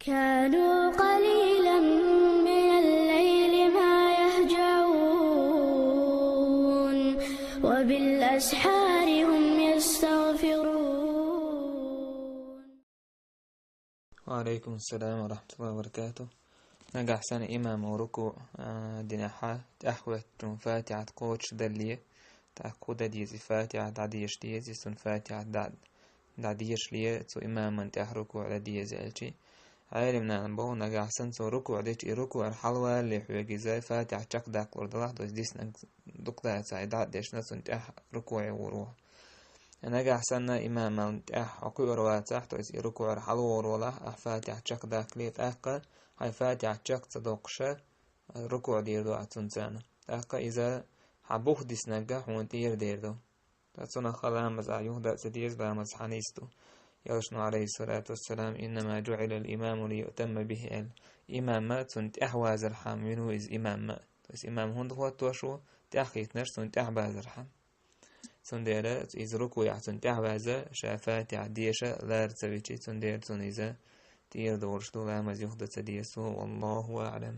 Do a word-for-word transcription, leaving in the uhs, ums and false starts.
كانوا قليلا من الليل ما يهجعون وبالأسحار هم يستغفرون. وعليكم السلام ورحمة الله وبركاته. Нагахь санна имамо рукуӀ, а, динехьа, тӀаьхьахӀоьттачун Фатихьат кхочушдале, тӀаккха хӀун дан деза, Фатихьат дӀадеша деза, цун Фатихьат дӀа-, дӀадешале, цу имаман тӀехь рукуӀ дан деза аьлча. Ӏелимнаха боху, нагахь санна цо рукуӀ дича, и рукуӀера хьалавалале хьоьга иза Фатихьат чекхдаккхалур далахь, то есть диснарг дукха дацахь, и дӀа а дешна, цунна тӀехь рукуӀе гӀур ву. Нагахь санна имамал тӀехь хьо кхуьур вацахь, то есть и рукуӀера хьалавогӀур валахь, ахь Фатихьат чекхдаккхале, тӀаккха хьайн Фатихьат чекх ца доккхуша, рукуӀ дийр ду ахь цунца. ТӀаккха иза хьан бух диснарг хьуна тӀера дер ду. Ткъа цунах ламаз ахь юхадан а ца деза, ламаз хьан йист ду. Элчано, عليه الصلاة والسلام: «إنما جعل الإمام ليؤتم به», аьлла. Имам цунна тӀаьхьа вазархьама вина ву иза, имам. То есть имам хӀунда хӀоттош ву, тӀаьхьахӀиттинарш цунна тӀаьхьа базархьама. Цундела иза рукуӀехь цунна тӀаьхьа ваза, ша Фатихьат деша лара ца вичи, цундела цунна иза тӀера долуш ду, ламаз юхадан ца деза цо. والله أعلم.